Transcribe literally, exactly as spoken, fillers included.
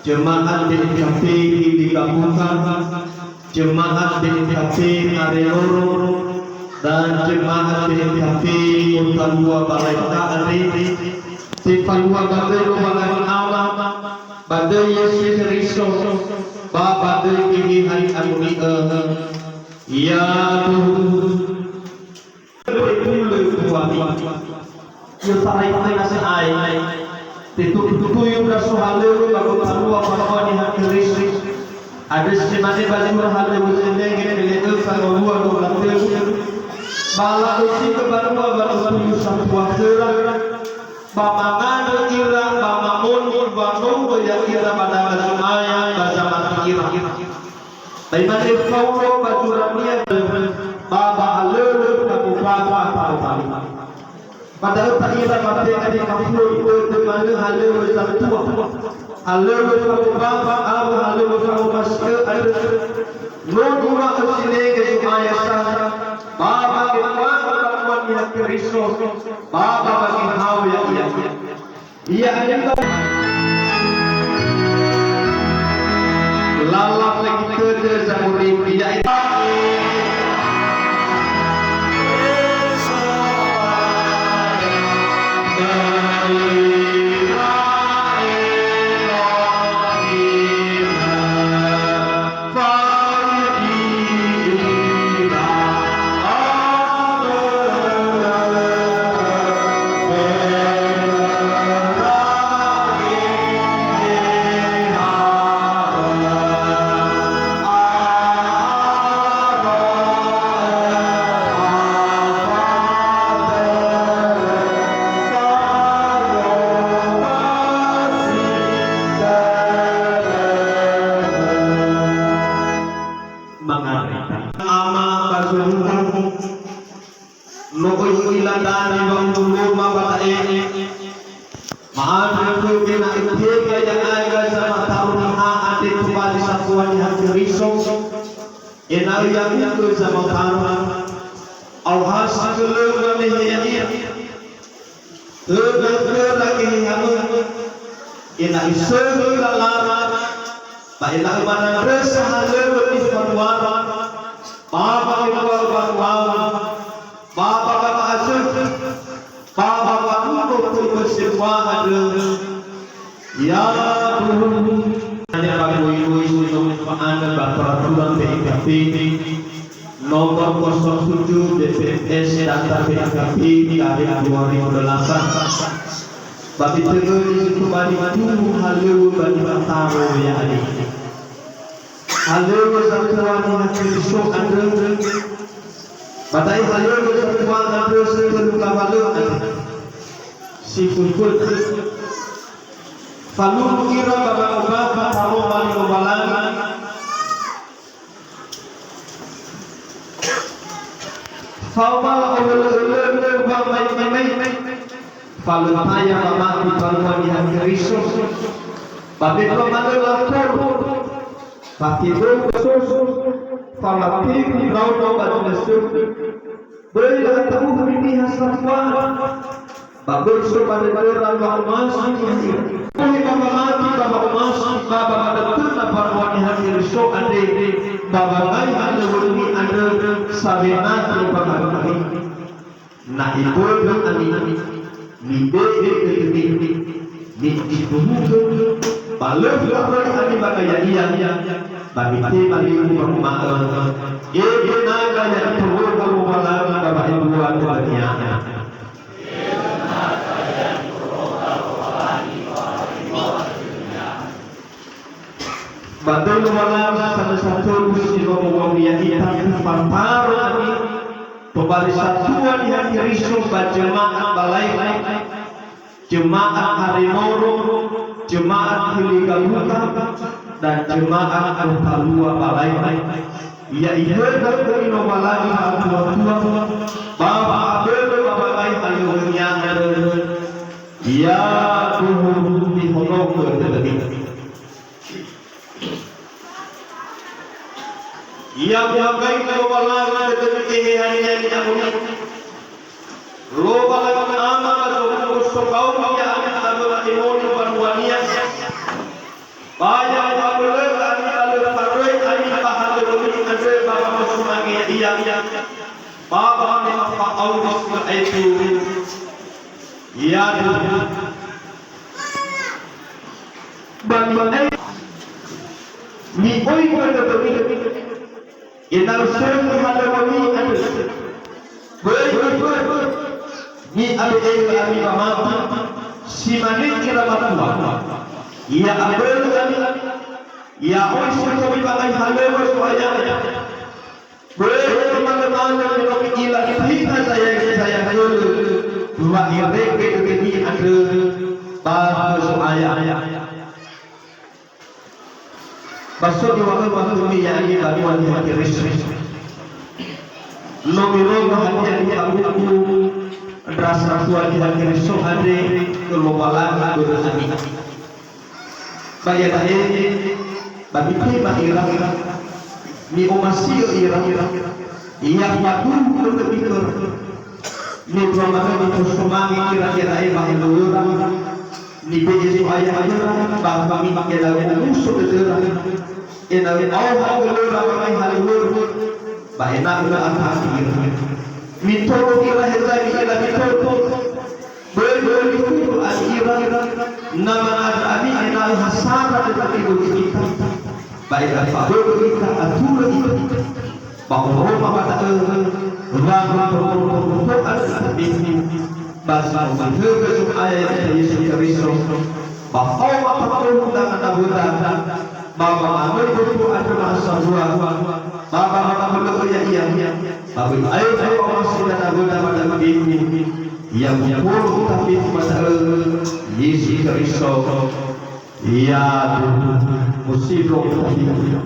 Jemaat B N K P Hili Gabuka, jemaat B N K P Areloro, dan jemaat B N K P Otalua Balaika andre, tefalua ba döi Lowalangi Ama, ba döi Yesu Keriso, ba ba döi Geheha Ni'amoni'ö. Ya Tuhan. Betulö tuami. I'otarai khöra sa'ae. Tetutuyu ndra sohalöŵö ba gotalua mbanua Niha Keriso. Andrö si mane ba zura halöŵö zenenge mele'ö fangowua dua tölu. Ba la'ösigö banua wa'ötuyu satua khöra. Ba mangandrö ira, ba mamoni wanougö ya'ira ba danga Zo'aya ba zamati ira. Ba imane Faulo ba zurania, ba ba halöŵö fangobaba fa'obali. Ba da'ö ta'ila ba tenga nifafuo itödö manö halöŵö zatua, halöŵö fangobaba awö halöŵö fangomasi'ö andrö. No duwa'ö sinenge Zo'aya sa, ba ba gefuangö banua Niha Keriso, ba ba ba gehaö ya'ia. Ia, lala fegi tödö zamurifi, ya'ita. Mangandrö. Ama ba zorugo, no öi u'ila danö wa'undruloma ba da'e. Ma'andrö khöu ena'ö tenga ya'aga zamata'u niha andre tobali satua Niha Keriso, ena'ö ya'ugö zamata'u. Aohasi gölögu wamehe ya'ia. Tödö khöra Geheha-Mö, ena'ö sögö lalara, ba ena'ö manandrösa halöŵö nifaduara, ba ba gefuangö banua, ba ba gama'a zökhi, ba ba wa'uno töi sebua andrö. Ya Tuhan, hanya ba goigoi si no fa'anö ba peraturan B N K P, nomor kosong tujuh B P P S data B N K P garing dua ribu delapan. Ba mitöngöni si tobali tunu halöŵö ba nifataro ya'ami. Halöŵö zatua Niha Keriso andrö, ba da'e halöŵö zatua andrö si tölu ngawalö andrö. Si föföna. Falulu ira ba wangobakha taroma li Lowalangi. Faoma la'owölö-wölö wamaimai. Fa lö taya wamati banua Niha Keriso. Ba mebua manö lakoru. Fa tedou soso. Fa lategu ndraono ba zinösögu. Böi la'ata'uhu niha sambua. Ba böi so ba dödöra wa'omasi niha ira. Böi ba wamati ba wa'omasi ba ba ba dödöra banua Niha Keriso andre, ba wangai halöŵömi andrö sawena te'ombakha'ö ami. Na ebödö ami, mibe'e dödömi, mi'ituhugö, ba lö faböi ami ba gaya ia, ba mitema ligu ba nguma'ö, "Ege naga ya'itoroga Lowalangi ba wa'ebua dödönia." Ba döi Lowalangi sanösa tölu si no mowawi ya'ita, ufataro ami tobali satua Niha Keriso ba jemaat Balaika, jemaat Aremoro, jemaat Hili Gabuka, dan jemaat Otalua Balaika. Ya'itö khömi Lowalangi fa'atua-tua, ba fa'abölö ba wangai halöŵönia andrö. Ya Tuhan, mihonogö dödömi. Ya muhagai Lowalangi dödömi Geheha Ni'amoni'ö. Lowalangi Ama ba zorugo sogaoni ya'ami ba wa'emoni banuania. Ba ya mu'abölö ami ba lö faröi ami ba halöŵömi andrö ba wamosumange ya'ia, ba wamane fa'auri si lö aetu. Yadu. Ba mi'ai-, mi'oigö dödömi. Ena'ö sökhi halöŵömi andrö. Böi, böi, böi. Mi'abe'egö ami ba mata, si mane ira matua. Ya'abölö ami, ya'oi si tomi ba ngai halöŵö Zo'aya. Böi tomalö-malö me no mi'ila ita zaya-, zayagölö, wa irege dödömi andrö ba khö Zo'aya. Ba so niŵa'öma khömi ya'ami banua Niha Keriso. No mirongo hadia nifabu'u ndra satua Niha Keriso andre khö Lowalangi börö ami. Ba iada'e, ba mitema ira, mi'omasi'ö ira, ya faduhu dödömi khöra. Me dua manö nifosumange ira iada'e ba halöŵöra, nibe'e Zo'aya khöra, ba khömi ena'ö omuso dödöra, ena'ö aoha gölöra wangai halöŵöra, ba ena'ö lö ata'u ira. Mitolo ira heza mi'ila mitolo. Böi, böi mifufu ami ira, na mangandrö ami ena'ö ha sara dödö ita. Ba ena'ö fabö'ö ita, atulö ita. Ba oroma ba da'ö, wa mi'o'ö andrö ita fefu, ba si no mahögö Zo'aya ya'ita Yesu Keriso, ba faoma fatohu danga nawöda, ba ba manö boto andrö ba sambua, ba ba mangamölö'ö ya'ia, ba böi aetu ba omasi danga nawöda ba da'ö fefu, ya mutolo ita fefu ba da'ö, Yesu Keriso. Yadu, musido ita fefu.